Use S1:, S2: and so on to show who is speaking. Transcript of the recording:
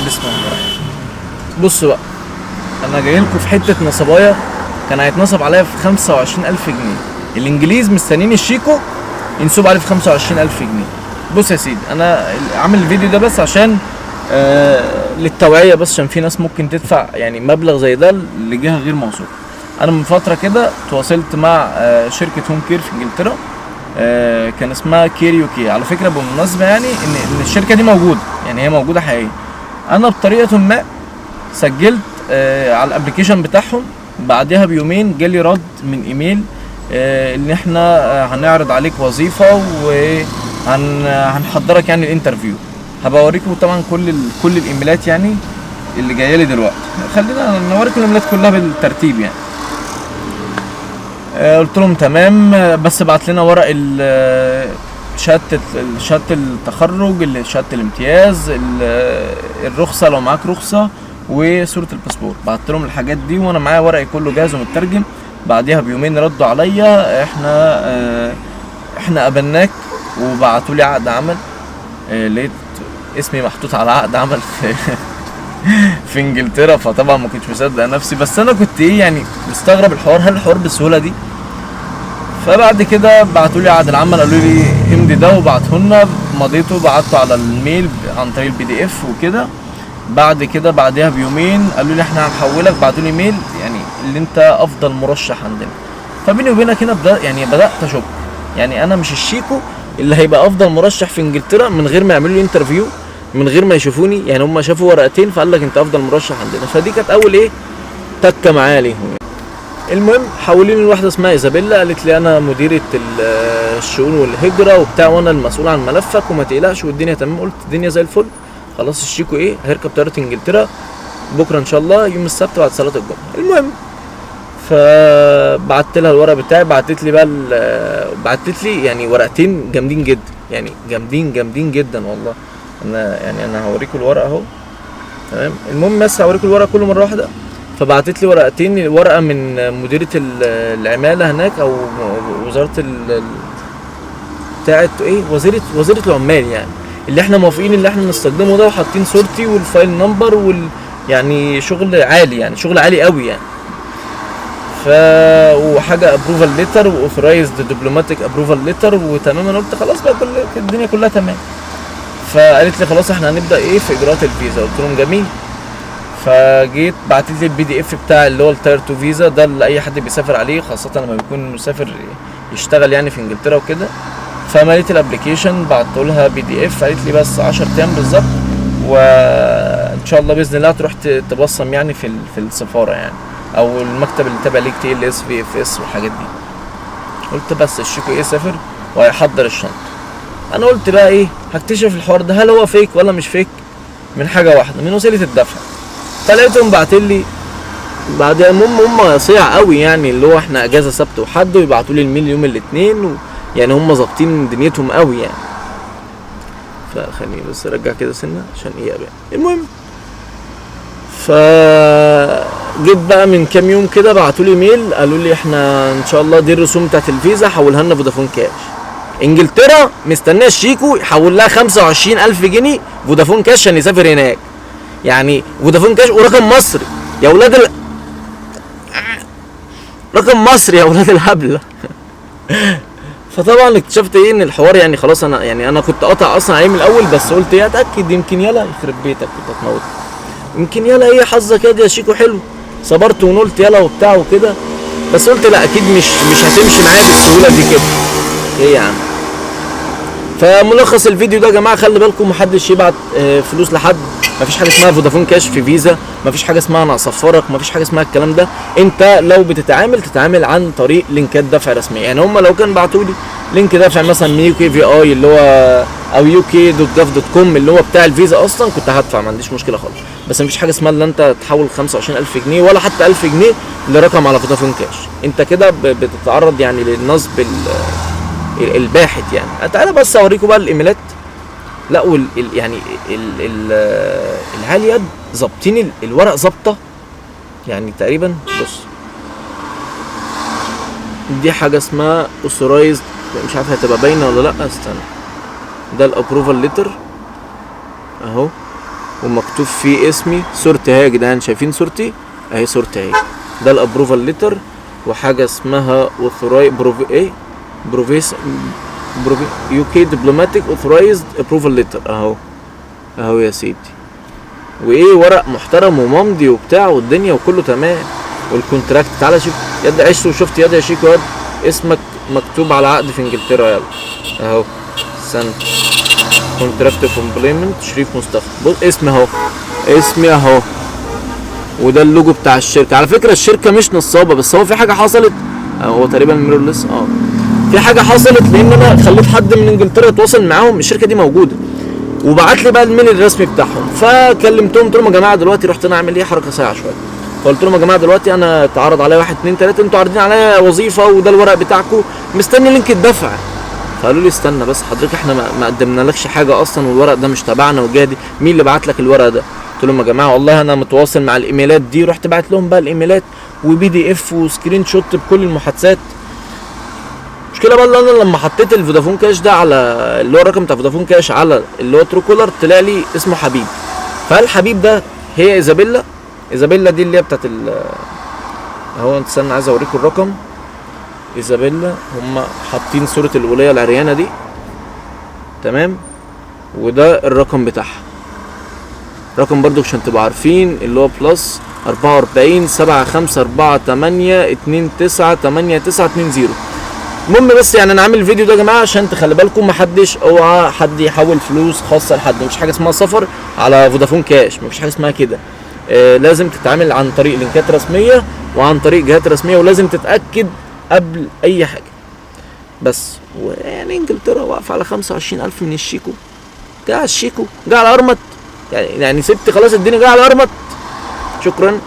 S1: بسم الله الرحمن الرحيم. بصوا بقى، انا جاي لكم في حتة نصبايه كان هيتنصب عليا في 25000 جنيه. الانجليز مستنيين الشيكو ينصب عليه في 25000 جنيه. بص يا سيدي، انا عامل الفيديو ده بس عشان للتوعية، بس عشان في ناس ممكن تدفع يعني مبلغ زي ده لجهة غير موثوقة. انا من فترة كده تواصلت مع شركة home care في انجلترا، كان اسمها Care UK. على فكرة بالمناسبة يعني ان الشركة دي موجودة، يعني هي موجودة حقيقية. انا بطريقة ما سجلت على ال application بتاعهم، بعدها بيومين جالي رد من ايميل ان احنا هنعرض عليك وظيفة وهنحضرك يعني ال interview. هبقى اوريكم طبعا كل الايميلات يعني اللي جاية لي دلوقتي. خلينا نوريكم الايميلات كلها بالترتيب يعني. قلت لهم تمام، بس بعت لنا ورق شهادة شهادة التخرج، شهادة الامتياز، الرخصة لو معاك رخصة، وصورة الباسبور. بعت لهم الحاجات دي وانا معايا ورقي كله جاهز ومترجم. بعديها بيومين ردوا عليا، احنا قبلناك، وبعتوا لي عقد عمل. لقيت اسمي محطوط على عقد عمل في انجلترا. فطبعا ما كنتش مصدق نفسي، بس انا كنت ايه يعني مستغرب الحوار، هل الحوار بالسهولة دي؟ فبعد كده بعتوا لي عقد العمل، قالوا لي امضي ده وبعته لنا، مضيته بعته على ال mail عن طريق ال PDF وكده. بعد كده بعدها بيومين قالوا لي احنا هنحولك، بعتوا لي mail يعني اللي انت افضل مرشح عندنا. فبيني وبينك هنا بدات اشك، يعني انا مش الشيكو اللي هيبقى افضل مرشح في انجلترا من غير ما يعملوا لي interview، من غير ما يشوفوني. يعني هم شافوا ورقتين فقال لك انت افضل مرشح عندنا. فدي كانت اول ايه تكه معايا ليهم يعني. المهم حولوني لواحدة اسمها ايزابيلا، قالت لي انا مديره الشؤون والهجرة وبتاع، وانا المسؤول عن ملفك وما تقلقش والدنيا تمام. قلت الدنيا زي الفل، خلاص الشيكو ايه هيركب طيارة انجلترا بكره ان شاء الله يوم السبت بعد صلاة الجمعة. المهم فبعت لها الورق بتاعي، بعتت لي بقى بعتت لي يعني ورقتين جامدين جدا، يعني جامدين جامدين جدا والله. انا يعني انا هوريكم الورق اهو تمام. المهم بس هوريكم الورق كله مرة واحدة. فبعتت لي ورقتين، ورقة من مديره العمالة هناك او وزارة بتاعت ايه وزيره العمال، يعني اللي احنا موافقين اللي احنا نستخدمه ده، وحاطين صورتي وال file number يعني شغل عالي، يعني شغل عالي قوي يعني. وحاجه approval letter و authorized diplomatic approval letter وتمام. انا قلت خلاص بقى كل الدنيا كلها تمام. فقالت لي خلاص احنا هنبدا ايه في اجراءات الفيزا. قلت لهم جميل. فجيت بعتت لي ال PDF بتاع اللي هو ال tier 2 فيزا ده اللي اي حد بيسافر عليه، خاصة لما بيكون مسافر يشتغل يعني في انجلترا وكده. فمليت ال application بعت لها PDF، قالت لي بس 10 ايام بالظبط وان شاء الله باذن الله تروح تبصم يعني في السفارة يعني او المكتب اللي تابع ليك تي ال اس في اف اس والحاجات دي. قلت بس الشيكو ايه سافر وهيحضر الشنطة. انا قلت بقى ايه هكتشف الحوار ده هل هو fake ولا مش fake من حاجة واحدة، من وسيلة الدفع. فلقيتهم باعتين لي بعد المهم هم صيع قوي يعني، اللي هو احنا اجازه سبت وحد ويبعتوا لي ال mail يوم الاثنين يعني هم ظابطين دنيتهم قوي يعني. فخليني بس ارجع كده سنة عشان ايه ابان. المهم ف جيت بقى من كام يوم كده بعتوا لي mail قالوا لي احنا ان شاء الله دي الرسوم بتاعت الفيزا حولها لنا فودافون كاش. انجلترا مستنيه الشيكو يحول لها 25000 جنيه فودافون كاش عشان يسافر هناك، يعني فودافون كاش ورقم مصري يا ولاد رقم مصري يا ولاد الهبلة. فطبعا اكتشفت ايه ان الحوار يعني خلاص، انا يعني انا كنت قاطع اصلا عليه من الاول، بس قلت ايه اتاكد يمكن يلا يخرب بيتك كنت هتموت، يمكن يلا ايه حظك يا شيكو حلو، صبرت ونقلت يلا وبتاع وكده، بس قلت لا اكيد مش هتمشي معايا بالسهولة دي كده. ايه يا عم. فملخص الفيديو ده يا جماعة، خلي بالكم محدش يبعت فلوس لحد، مفيش حاجة اسمها فودافون كاش في فيزا، مفيش حاجة اسمها انا اصفرك، مفيش حاجة اسمها الكلام ده. انت لو بتتعامل تتعامل عن طريق لينكات دفع رسمية، يعني هم لو كانوا بعتوا لي link دفع مثلا من UKVI اللي هو او UK.gov.com اللي هو بتاع الفيزا اصلا كنت هدفع، ما عنديش مشكلة خالص. بس مفيش حاجة اسمها ان انت تحول 25000 جنيه ولا حتى 1000 جنيه لرقم على فودافون كاش، انت كده بتتعرض يعني للنصب الباحت يعني. تعالى بس اوريكم بقى الايميلات. لا وال يعني ال العالية ظابطين الورق ظابطة يعني تقريبا. بص دي حاجة اسمها authorized، مش عارف هتبقى باينة ولا لا، استنى. ده ال approval letter اهو، ومكتوب فيه اسمي، صورتي اهي يا جدعان، شايفين صورتي اهي، صورتي اهي. ده ال approval letter، وحاجه اسمها authori prov ايه provis provi UK diplomatic authorized approval letter اهو، اهو يا سيدي. وايه ورق محترم وممضي وبتاع والدنيا وكله تمام. وال contract تعالى شوف يد، عشت وشفت يد يا شيكو، يد اسمك مكتوب على عقد في انجلترا، يلا اهو استنى، contract of employment شريف مصطفى، بص اسمي اهو، اسمي اهو، وده اللوجو بتاع الشركة. على فكرة الشركة مش نصابه، بس هو في حاجة حصلت، هو تقريبا mirrorless، في حاجة حصلت لان انا خليت حد من انجلترا يتواصل معاهم، الشركة دي موجودة، وبعت لي بقى ال mail الرسمي بتاعهم. فكلمتهم قلت لهم يا جماعة دلوقتي، رحت انا اعمل ايه حركة ساعة شوية، فقلت لهم يا جماعة دلوقتي انا اتعرض عليا 1 2 3، انتوا عارضين عليا وظيفة وده الورق بتاعكم، مستني link الدفع. فقالوا لي استنى بس حضرتك، احنا ما قدمنا لكش حاجة اصلا، والورق ده مش تبعنا، والجهة دي مين اللي بعت لك الورق ده؟ قلت لهم يا جماعة والله انا متواصل مع الايميلات دي، رحت بعت لهم بقى الايميلات و PDF و screenshot بكل المحادثات. المشكلة بقى اللي انا لما حطيت الفودافون كاش ده على اللي هو الرقم بتاع فودافون كاش على اللي هو Truecaller، طلع لي اسمه حبيب. فهل حبيب ده هي ايزابيلا؟ ايزابيلا دي اللي هي بتاعت ال اهو، استنى عايز اوريكم الرقم. ايزابيلا هم حاطين صورة الولية العريانة دي، تمام، وده الرقم بتاعها، رقم برضو عشان تبقوا عارفين اللي هو plus 44 7 5 4 8 2 9 8 9 2 0. المهم بس يعني انا عامل الفيديو ده يا جماعة عشان تخلي بالكم، محدش اوعى حد يحول فلوس خاصة لحد، مفيش حاجة اسمها سفر على فودافون كاش، مفيش حاجة اسمها كده. لازم تتعامل عن طريق لينكات رسمية وعن طريق جهات رسمية، ولازم تتاكد قبل اي حاجة. بس ويعني انجلترا واقفة على 25,000 من الشيكو، جه على الشيكو، جه على ارمط، يعني سبت خلاص الدنيا، جه على ارمط. شكرا.